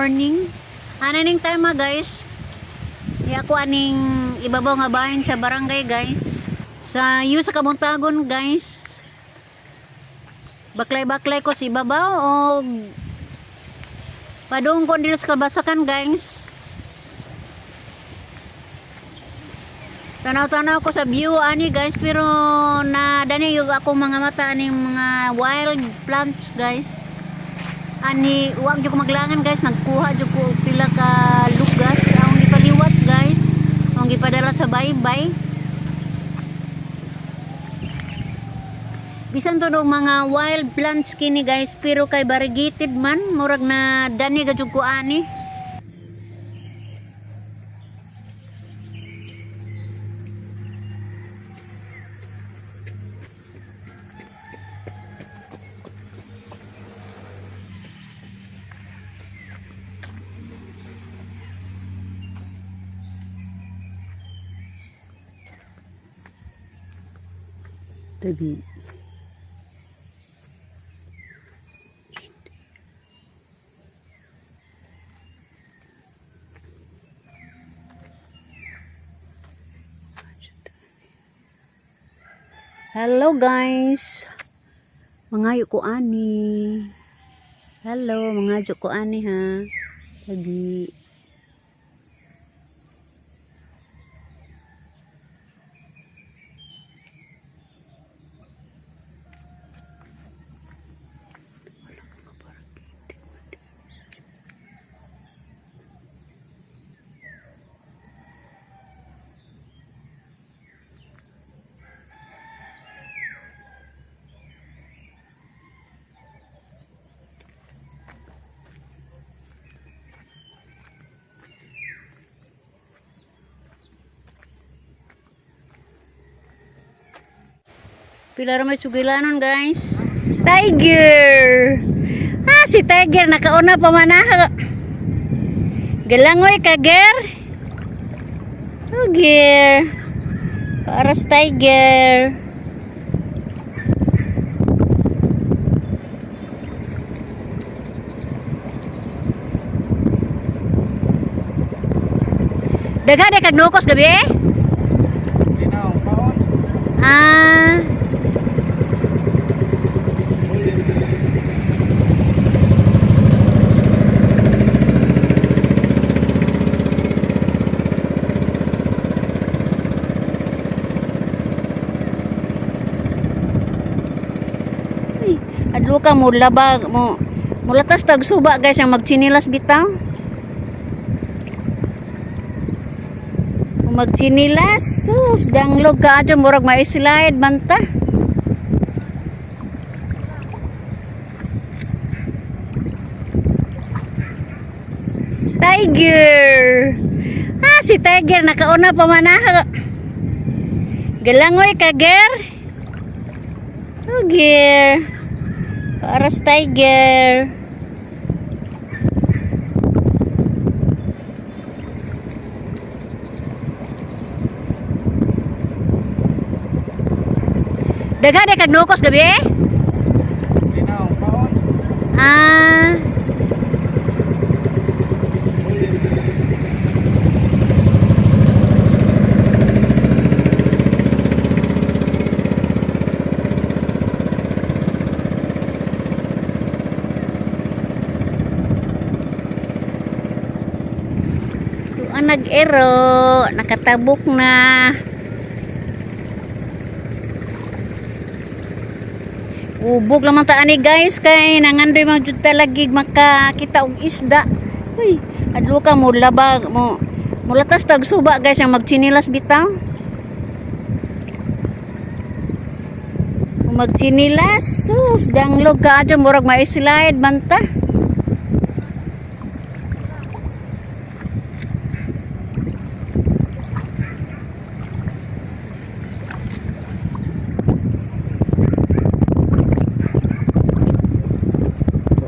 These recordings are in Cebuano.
Morning. Ano ning time ah, guys? Di ako aning ibabaw nga bahin sa barangay, guys. Sa iyo sa Kabuntagon, guys. Baklay-baklay ko sa ibabaw o padung ko dito sa Kabasakan, guys. Tanaw-tanaw ko sa view ani, guys, pero na dani yung ako mga mata aning mga wild plants, guys. Ani wag jud ko maglangan, guys, nagkuha jud ko og pila ka lugas ang gipaliwat, guys. Ang gipadala sa baybay. Bisan to og mga wild plants kini, guys, pero kay variegated man, murag na dani ga jud ko ani. Tabi. Hello, guys. Mangayo ko ani. Hello, mangayo ko ani ha. Lagi. Pila ra may sugilanon, guys. Tiger. Ah, si Tiger nakauna pa man ah. Galangoy ka, ger. Oh, ger. Para sa tiger. Daghan kag nukos gabi eh? Ginaw, paon. Ah. Uy, adlo ka mo laba mo mulatas tag suba, guys, ang magchinilas bitaw. Magchinilas, sus, danglog ka adyo, murag ma-slide banta. Tiger. Ah, si Tiger nakauna pa man ah. Galangoy ka, ger. Oh, ger. Para sa tiger. Daghan kag nukos gabi eh? Ginaw, paon. Ah. Tuan nag-ero, nakatabok na. Ubog lamang ta ani, guys, kay nangandoy man jud talagig makakita og isda. Uy, adlo ka mo laba mo mulatas tag suba, guys, ang magchinilas bitaw. Magchinilas, sus, danglog ka adyo, murag ma-slide banta.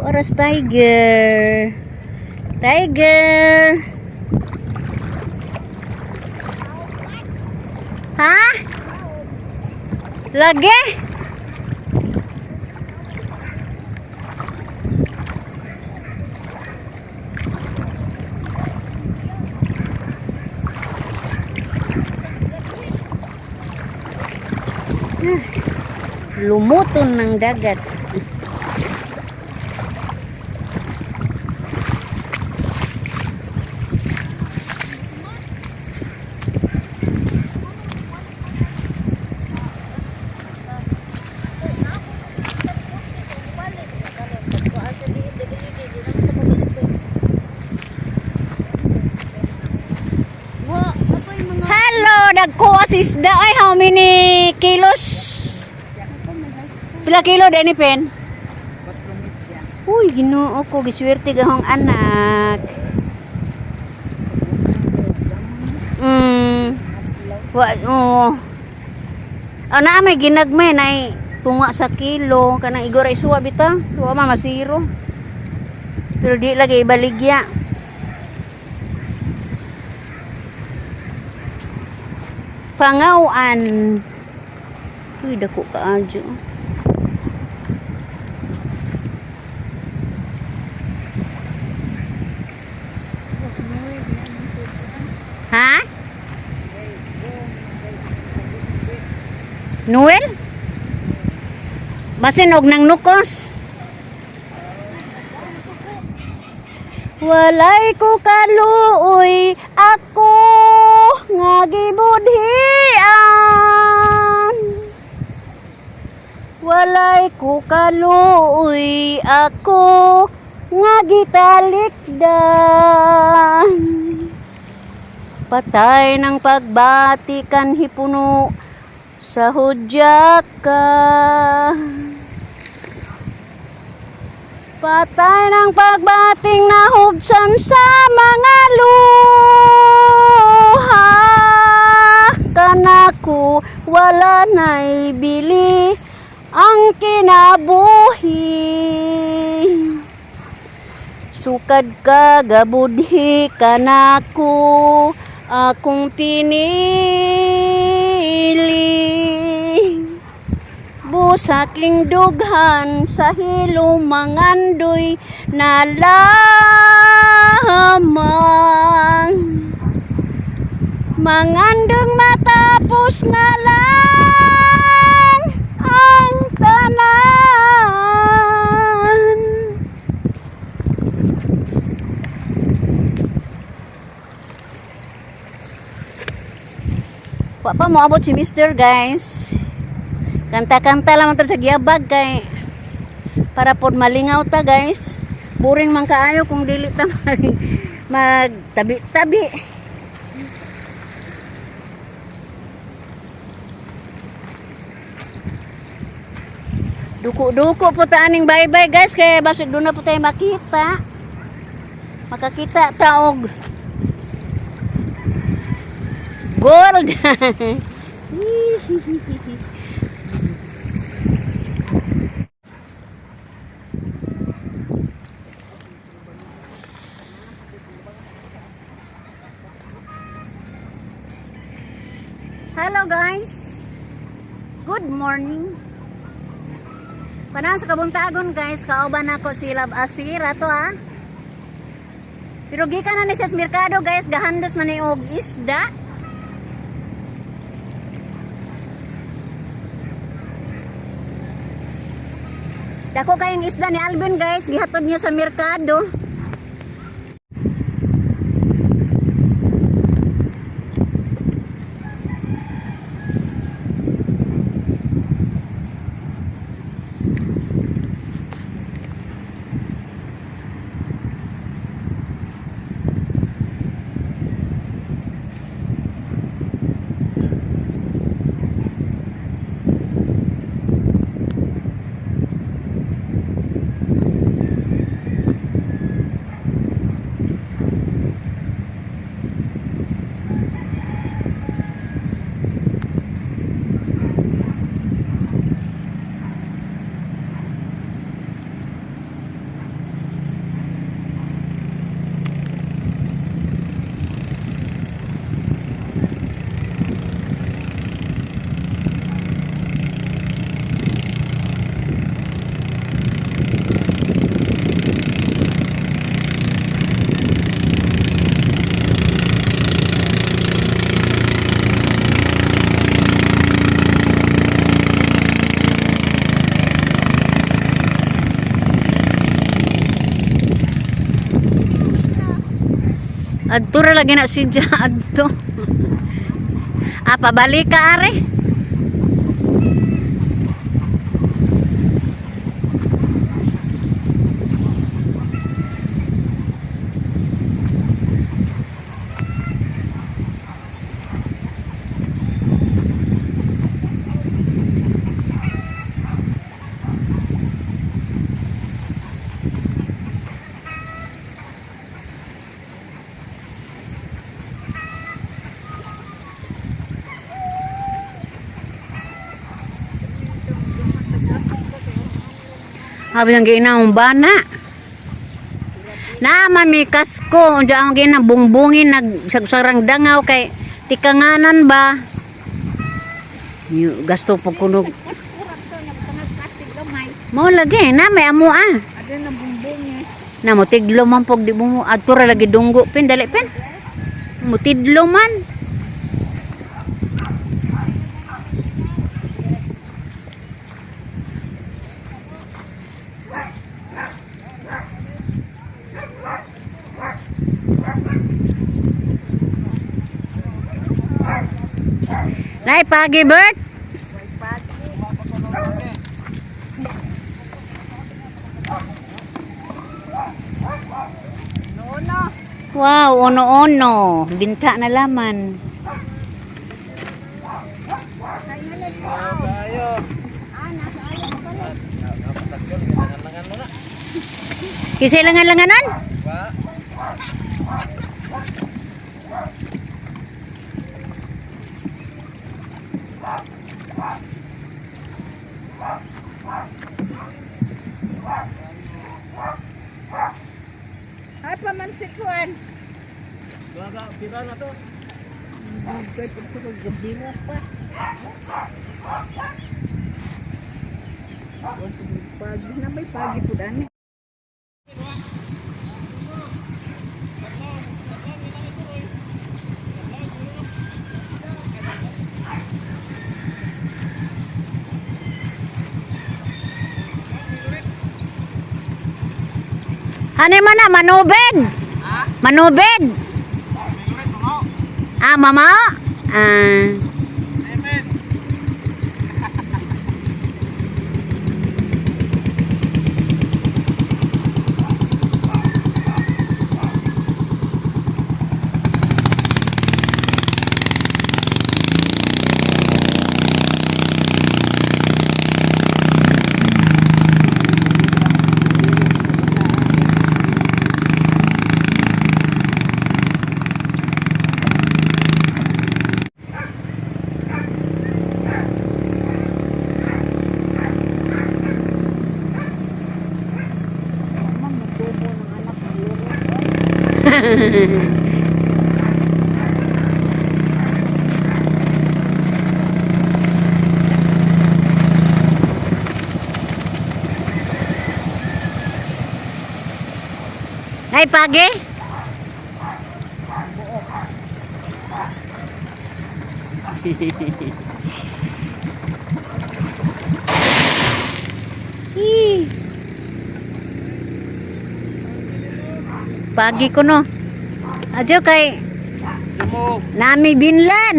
Oras tiger. Tiger. Ha? Lagi? Lumuton ng dagat. Hello, dagko as isda. Ay, how many kilos? Pila kilo din ni Pen? Uy, Ginoo ko, giswerte gahong anak. Wa, oo. Ah, naa may ginagmay nay tunga sa kilo kanang igora isuwa bitaw. Wa man masiro. Pero di lagi ibaligya. Pangawan. Uy, dako ka adyo. Ha? Noel? Basin og nang nukos. Walay ko kaluoy ako nga gibudhian. Walay ko kaluoy ako nga gitalikdan. Patay ng pagbati kan hipuno sa hudyaka. Patay ng pagbating nahubsan sa mga luha. Kanako wala na'y bili ang kinabuhi. Sukad ka gabudhi kanako akong pinili. Busaking dughan sa hilo mangandoy na lamang. Mangandong matapos na lang ang tanan. Wa pa moabot si Mr. guys. Kanta-kanta lang ta sa giyabag kay para pod malingaw ta, guys. Boring man kaayo kung dili ta mag tabi-tabi. Duko-duko po ta aning bye-bye, guys, kay basig doon na po tayo makita. Makakita ta og gold. Hello, guys. Good morning. Panahon sa kabuntagon, guys, kauban ako si Lab Asira to ah. Pero gikan na ni siya sa merkado, guys, gahandos na ni og isda. Dako kayong isda ni Alvin, guys, gihatod niya sa merkado. Adto ra lagi na si Ja adto. Ah, pabalik ka are. Habi ang ginaong bana. Naaman mi kasko, unja ang gina bungbungin nag sarang dangaw kay tikanganan ba. Yu, gasto po kunog. Mo lagi na may amo ah. Ada na bumbong eh. Na mo tiglo man pog di mo adto ra lagi dunggo pin dali pin. Mutidlo man. Nay pagi Bert. Nono. Wow, ono-ono. Binta na laman. Tayo. Ah, nasa ayaw pa pala. Napatagyon, ginangan-langan mo na. Kisay langan-langanan? Ba? Ay, pamansit kuan. Baga, pira na to. Bugay pagtulog gabi na pa. Pagi na may pagi po dani. Ano man na, manubed? Manubed? Ah, mama? Ah. Amen. Ma'am, nagtubo ng anak ko. Nay, pagi? Hee. Pagi ko no. Adyo kay Sumo. nami binlan.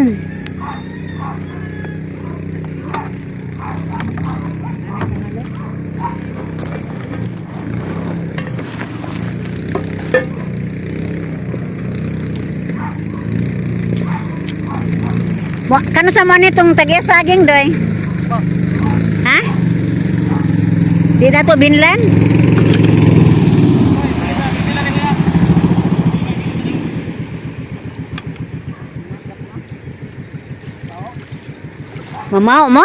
Wa kano sa man itong tag saging doy? Ha? Di na to binlan? Mamao mo?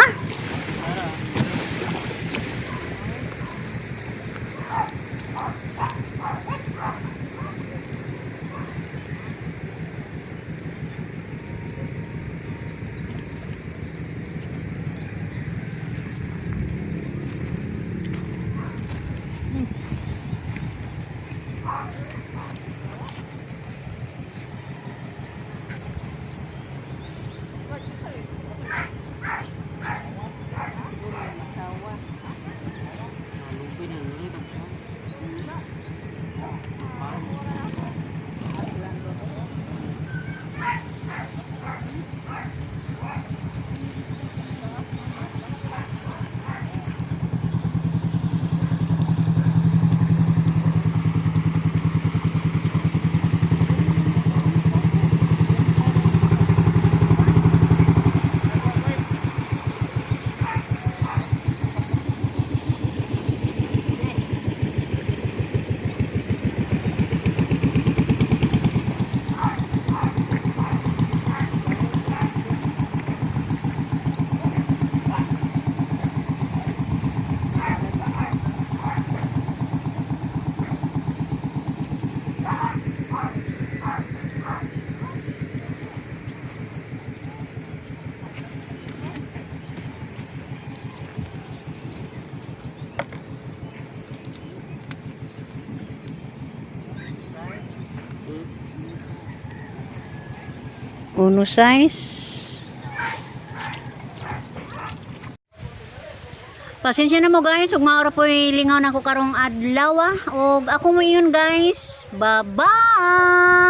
Uno size. Pasensya na mo, guys, ug maura po'y lingaw na ko karong adlaw ah. Og ako mo iyon, guys. Bye-bye.